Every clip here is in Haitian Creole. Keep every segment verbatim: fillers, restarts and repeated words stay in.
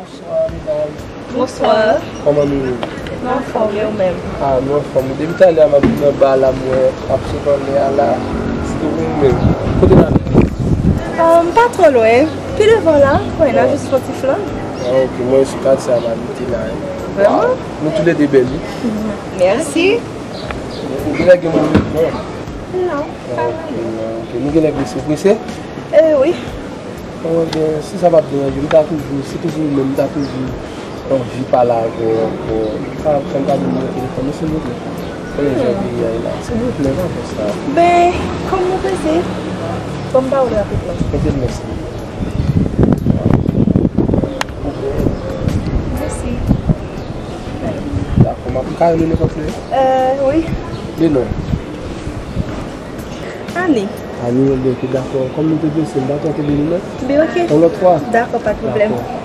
Bonswa, medam. Bonswa. Kòman nou ye? Nou anfòm, e ou menm? Ah, nou anfòm. Depi talè a, m ap vin anba la, m wè ap sot anlè a la. Sitou pou ou menm. Kote n abite? Ah, m pa twò lwen. Pi devan la, wè, n a jis fè yon ti flank. Ah, ok. Mwen sou katye a m abite la, wi. Vrèman? Wow. Nou toulède bèl, wi. Mèsi. Ou genlè gen moun nan? Non, pa vrèman. Ok, ok. Nou genlè prese, prese? Eh, wi. Bon, ben, si sa p ap deranje, m ta toujou, si toujou ou menm, m ta toujou anvi pale avè w ankò. Sa, sa m ka di nimewo telefòn ou, silvouplè? Konnen jan peyi a ye la. Silvouplè, pa fè sa. Ben, kòm nou prese, ban m pawòl rapidman. Mete l, mèsi. Mèsi. Dakò, m ap, m ka rele nenpòt lè? Eh, wi. Li non? Ani. Ani, ebyen, ok, dakò. Kòm nou te prese, m pa twò kenbe nou, non? Byen, ok. Yon lòt fwa? Dakò, pa de pwoblèm. Dakò.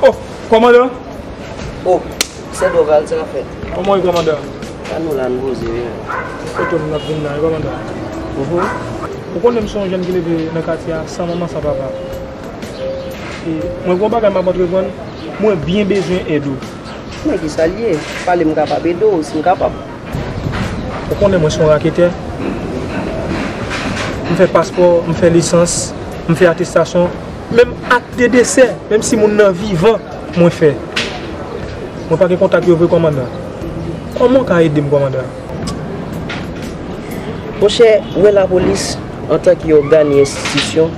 Oh, kòmandan! Oh, sè Doval, sa k ap fèt? Kòman w ye, kòmandan? Sa nou la, n poze, wi. Foto m ap vin la, wi, kòmandan. Mhm. Ou konnen m se yon jèn ki leve nan katye a san manman, san papa. E mwen gen yon bagay m ap antreprann, mwen byen bezwen èd ou. Men kisa l ye? Pale, m kapab ede w, si m kapab. Ou konnen mwen se yon raketè. M fè paspò, m fè lisans, m fè atestasyon, menm ak de desè, menm si moun nan vivan, mwen fè. Mwen pa gen kontak yo vre, kòmandan. Kòman w ka ede m, kòmandan? Monchè, ou wè lapolis, antanke ògàn e enstitisyon,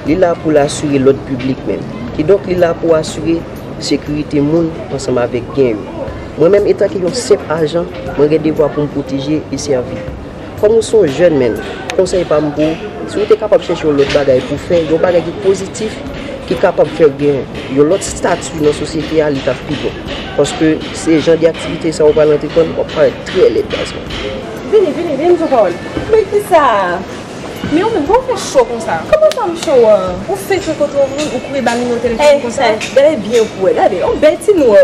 li la pou l asire lòd piblik menm. Kidonk, li la pou asire sekirite moun ansanm avèk byen yo. Mwen menm, etanke yon senp ajan, mwen gen devwa pou m pwoteje e sèvi. Kòm ou se yon jèn, menn, konsèy pa m pou ou, si w te kapab chèche yon lòt bagay pou fè, yon bagay ki pozitif, ki kapab fè w gen yon lòt estati nan sosyete a, li t ap pi bon. Paske se jan de aktivite sa w pral antreprann, w ap parèt trè lèd, baz mwen. Vini, vini, vini, m di w pawòl. Men kisa? Men ou menm, kòman w fè cho konsa? Kòman sa m cho an? Ou fenk rankontre yon moun, ou kouri ba l nimewo telefòn konsa? Hey, gade byen pou wè, gade, yon bèl ti nwa.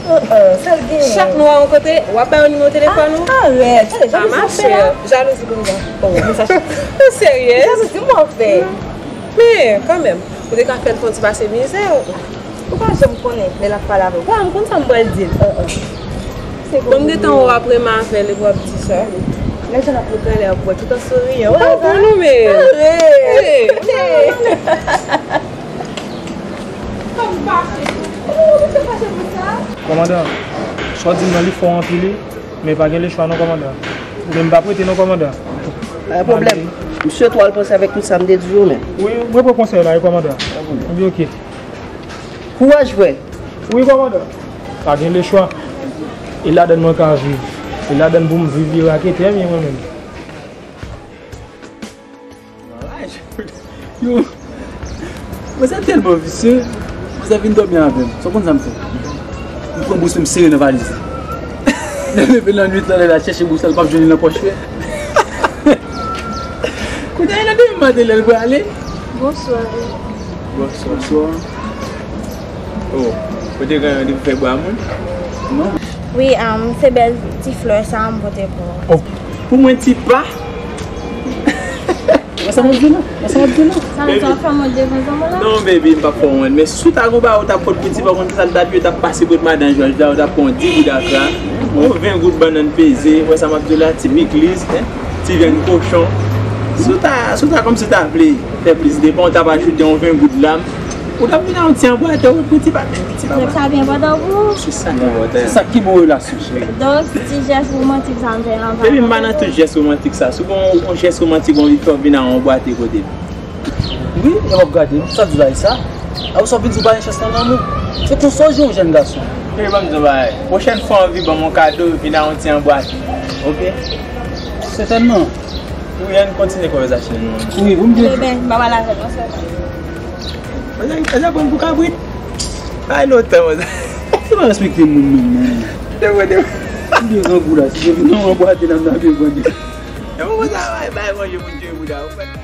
Uh-uh, sa l genyen? Chak nwa yon kote, w ap ba yo nimewo telefòn ou? Ah, arèt. Gade, jalouzi sa w fè la. Jalouzi pou m. Oh, men sa. Ou serye? Jalouzi m w ap fè. Men, kanmenm, ou te ka fè l fè yon ti pase mizè. Ou pa janm konnen lè l ap pale avè w. Bon, m konn sa m pral di l. Uh-uh. Bon, m gentan wè w ap renmen avè l epi w ap di sa. Men jan l ap regle lè ap wè tout an souriyan. Ou pa bon non, men. Arèt. Hey. Kòmandan, sa w di m nan li fò anpil wi, men pa gen lechwa non, kòmandan. Men m p ap rete non, kòmandan. Pa gen pwoblèm. M swete w al panse avèk tout sa m te di w, men. Wi, mwen pran konsèy la wi, kòmandan. Pa gen pwoblèm. Wi, ok. Kouraj, frè. Wi, kòmandan. Pa gen lechwa. E ladann mwen ka viv. E ladann pou m viv, li raketè m ye mwen menm. Yo, mwen sa tèlman visye, mwen sa vin dòmi avè m. Sa w konn sa m fè? M pran bous mwen, m sere nan valiz li. Lè l leve nan nwit lan, lè l al chèche bous la, l p ap jwenn li nan pòch frè. Kounye a, nan demen maten, lè l prale. Bonswa. Bonswa. Bonswa. Oh, ou te gen randevou fè bwa moun? Non. Wi, um, se bèl ti flè sa a m pote pou ou. Oh, pou mwen ti pa? Wè sa m ap di w la? Wè sa m ap di w la? Sa vle di w ap fè m wont devan zanmi w la? Non, baby, m p ap fè w wont. Men si w ta gon bagay ou t ap pot pou ti pa, konn sa l t ap ye, w t ap pase bòt madan Jòj la, w t ap pran yon dis goud akra, yon ven goud bannann peze, wè sa m ap di w la, ti pikliz, hein, ti vyann kochon. Si w ta, si w ta kòmsi ta vle fè plis depan, w t ap ajoute yon ven goud la, ou t ap vin ak yon ti anbwatè, ou pou ti pa, ti pa. Donk sa pi enpòtan pou ou? Se sa ki enpòtan. Se sa ki bon relasyon, cheri. Donk, ti jès womantik sa m fè an va. Baby, m pa nan tout jès womantik sa. Si w gon yon jès womantik, w anvi fè, w vin ak yon anbwatè kote m. Wi, e w ap gade m. Sa w di la, e sa? A ou sa w vin di w pa gen chans nan lanmou? Se konsa w jwe yon jèn gason. Baby, ban m di w yon bagay. Pwochèn fwa w anvi ban m yon kado, vin ak yon ti anbwatè. Ok? Sètènman. Wi, ann kontinye konvèsasyon nou an. Wi, pou m di w. Eben, m pa pale avè l, non, sèlman. Mwen, mwen, mwen pran pou kabrit. Ay, lontan, mwen. Se pa respekte moun menm, non. Depo, depo. M byen grangou la, si se vin nan yon bwate nan m nan byen grandi. E mwen konsa, bay, bay manje moun dwe bouda, ou konprann?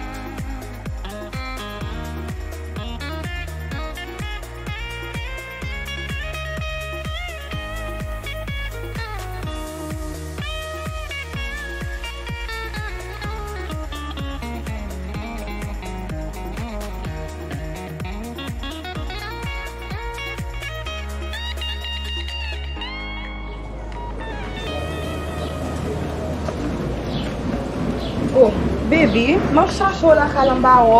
Baby, m ap chache w lakay la, m pa wè w.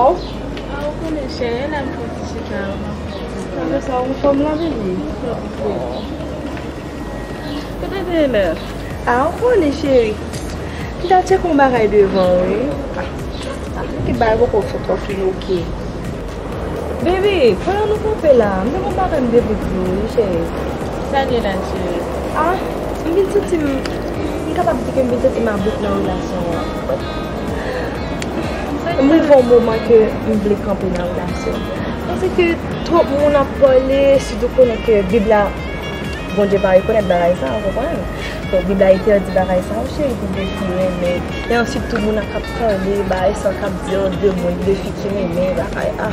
A, ou konnen, cheri, e la m fè ti chita yo, m ap fè ti sa. Sa, ou anfòm la, baby? Kote w te ye la? A, ou konnen, cheri. M t ap tcheke yon bagay devan, wi. A, m te bagay poko fè twò fini, oke. Baby, pandan nou kanpe la, m gen yon bagay m te vle di w, wi, cheri. Sa gen la, cheri? A, m vin santi m, m kapab di ke m vin santi m about nan relasyon an. M rive yon moman ke m vle kanpe nan relasyon. Paske twòp moun ap pale, sitou konnen ke Bib la, Bondye pa rekonèt bagay sa, ou konprann? Donk, Bib la entèdi bagay sa, cheri, pou de fi renmen. E answit, tout moun ap pale, bagay sa k ap di, de moun, de fi ki renmen, bagay, a.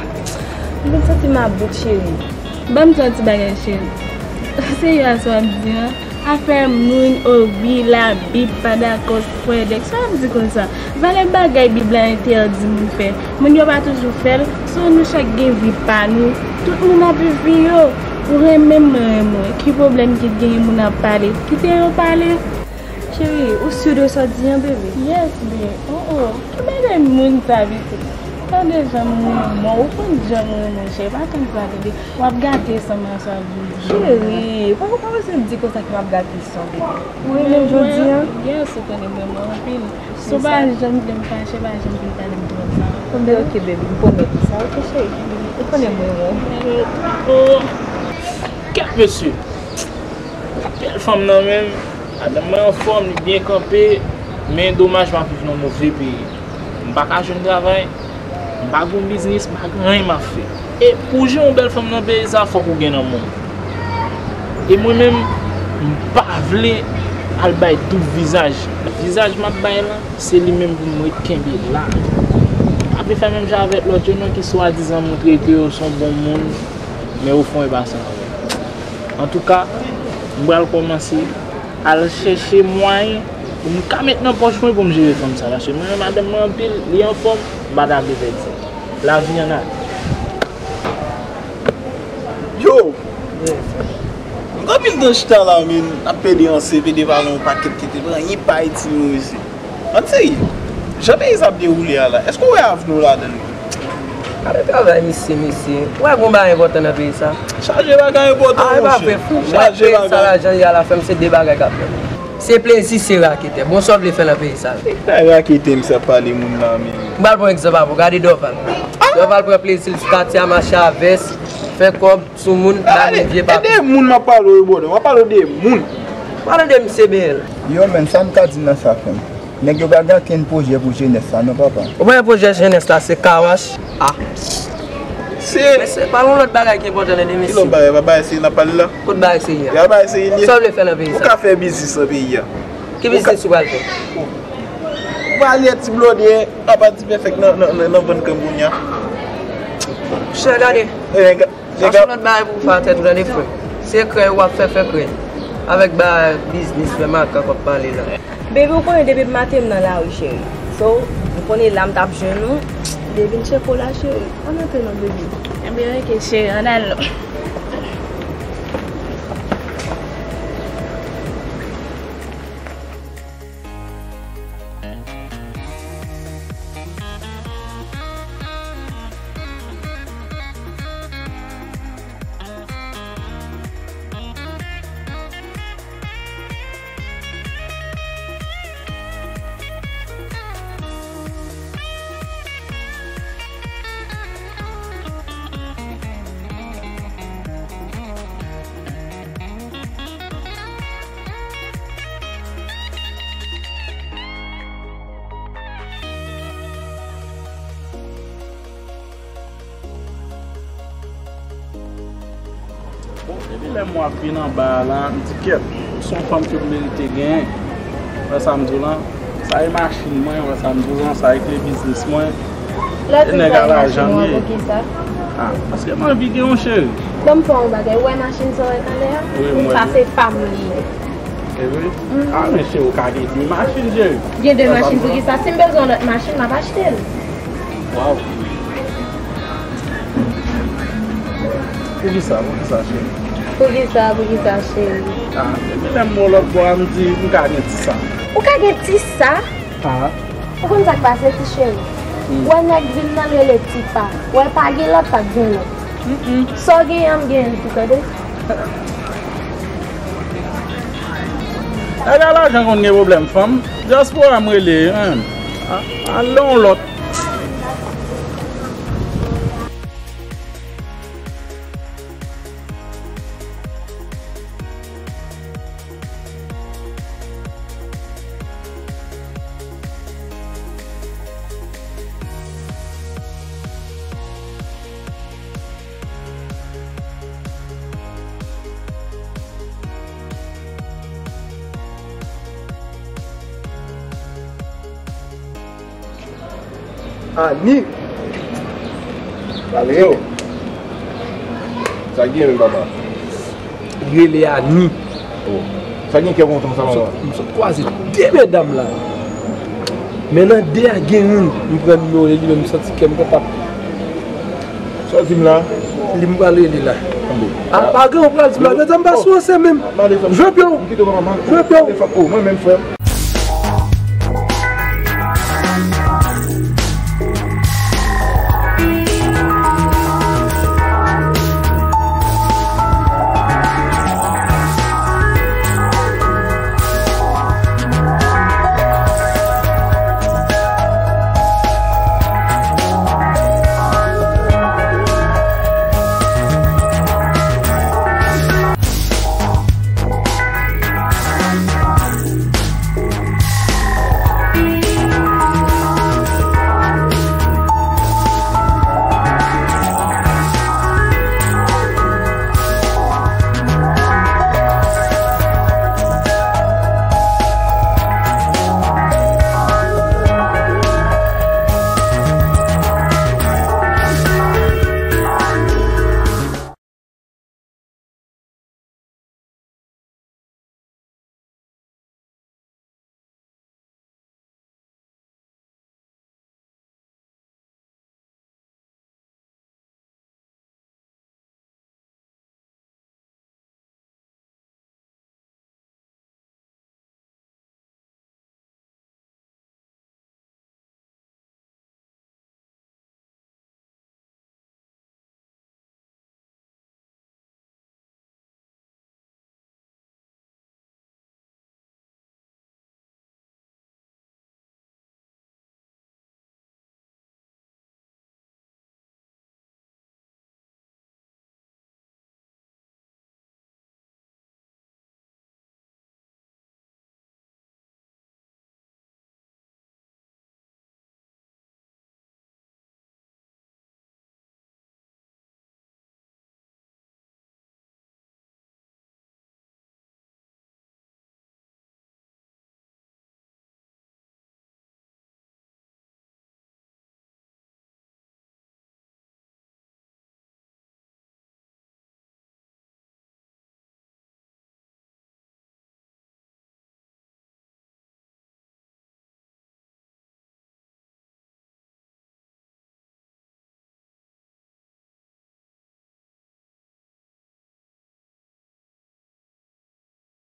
M vin santi m about, cheri. Ban m di w yon ti bagay, cheri. Serye a sa w ap di an? Afè moun, o wi, Labib pa dakò, frè Dèk, sa w ap di konsa? Valè bagay Bib la entèdi moun fè. Moun yo pa toujou fè l, so nou chak gen vi pa nou. Tout moun ap viv vi yo. Ou renmen m, mwen renmen w. Ki pwoblèm ki t genyen moun ap pale? Kite yo pale. Cheri, ou si de sa w di an, bebe? Yes, babe. Oh, oh. Ki bagay moun sa, pitit? Tande jan m renmen w. Ou konn jan m renmen w, cheri. Pa tann sa, tande. W ap gate san m an sa, bebe. Cheri, pa, pa bezwen di konsa ke m ap gate san, bebe. Ou renmen m jodi an? Yes, ou konnen m renmen w anpil. Si w pa janm vle m fache, pa janm vin pale m twò sa. Oke, oke, baby, m pwomèt ou sa, oke, cheri? Ou konnen m renmen w. Oh, kèt, mesye. Bèl fanm nan menm, madanm mwen anfòm, li byen kanpe, men domaj m ap viv nan move peyi. M pa ka jwenn travay, m pa gen biznis, m pa gen anyen m ap fè. E pou w jwenn yon bèl fanm nan peyi sa, fòk ou gen nan moun. E mwen menm, m pa vle al bay doub vizaj. Vizaj m ap bay lan, se li menm pou m ret kenbe la. M pa vle fè menm jan avèk lòt yo non ki swadizan montre ke yo se yon bon moun, men ofon e pa sa. Antouka, m pral kòmanse al chèche mwayen pou m ka met nan pòch mwen pou m jere fanm sa, paske mwen renmen madanm mwen anpil, li anfòm, m pa ta vle pèdi. Lavi ann ale. Yo! M gen anpil tan chita la, men n ap pede ranse, pede pale yon pakèt ki te pran, anyen pa itil nou isit. Ann serye, jan peyi sa ap dewoule a la, èske w wè avni w ladan l? Gade travay misye, mesye. Ou wè gon bagay enpòtan nan peyi sa? Chaje bagay enpòtan, monchè. A, e pa vre, frè. Chaje bagay. Peyi sa la, jan l ye a la, frè m, se de bagay k ap fèt. Se plezi, se raketè. Bon, sa w vle fè nan peyi sa? Ki bagay raketè misye ap pale moun la, men? M pral pran egzanp avè w. Gade Dorval. Dorval pran plezi l sou katye a, mache a vès, fè kòb. Sou moun, ba moun vye papye. E de moun m ap pale w yo, brother. M ap pale w de moun. Pale de misye B L. Yo, menn, sa m ka di nan sa, frè m? Nèg yo pa gen okenn pwojè pou jenès la, non, papa. Ou pa gen pwojè jenès la, se kawash. A. Se. Men se pa yon lòt bagay ki enpòtan nan de mesye. Ki lòt bagay? Pa bagay serye n ap pale la? Kot bagay serye a? Ya bagay serye li ye. Sa w vle fè nan peyi sa? Ou ka fè biznis nan peyi a. Ki biznis ou pral fè? Ou pral ye ti blode, apa ti pèfèk nan, nan, nan, nan vann krèm kounye a. Chè, gade. E, ga-, Chache yon lòt bagay pou w fè a tèt ou, tande frè. Se krèy w ap fè, fè krèy. Avèk bagay biznis, frè, makan k ap pale la. Baby, ou konnen depi maten m nan lari, cheri. So, ou konnen la m t ap jwenn ou. Baby, m tcheke w la, cheri. Ann antre non, baby. Ebyen, oke, cheri, ann al non. Bon, depi lè m wè ap vin anba a la, m di kèt, se yon fanm ke m merite genyen. Wè sa m di w lan, sa e machin mwen, wè sa m di w lan, sa e kle biznis mwen. E nèg a lajan m ye. Lè w di w pran machin ou an, poukisa? A, paske m anvi gen yon cheri. Ban m fè w yon bagay, ou wè machin sa w wè talè a? Wi, m wè li. Sa se pa m li ye. E vre? Mhm. A, men cheri, ou ka gen de machin, cheri. Gen de machin, poukisa? Si m bezwen yon lòt machin, m ap achte l. Waw. Poukisa, poukisa, cheri? Poukisa, poukisa, cheri? A, depi lè m wè w lòt bò a, m di, m ka gen ti sa. Ou ka gen ti sa? A. Ou konn sa k pase, ti cheri? Wè nèg vin nan l rele Tifa. Wè pa gen lòt, pa t gen lòt. Sa w genyen an, m genyen l tou, tande. Nèg a lajan konn gen pwoblèm fanm. Dyaspora m rele, menm. A- Al lè yon lòt. Ani. Pale yo. Sa k gen menm, papa? Li rele Ani. Oh. Sa gen kè kontan sa, papa? M sot kwaze de medam la. Men nan de a gen youn, m pran nimewo li, li menm m santi kè m kontan. Sa w di m la? Li m pral rele la. Tande. A, pa gen, ou pral di m la, medam pa sou anse menm. Tande, frè m. Chanpyon. M kite w, papa. Chanpyon. Tande, frè m. Oh, mwen menm, frè m.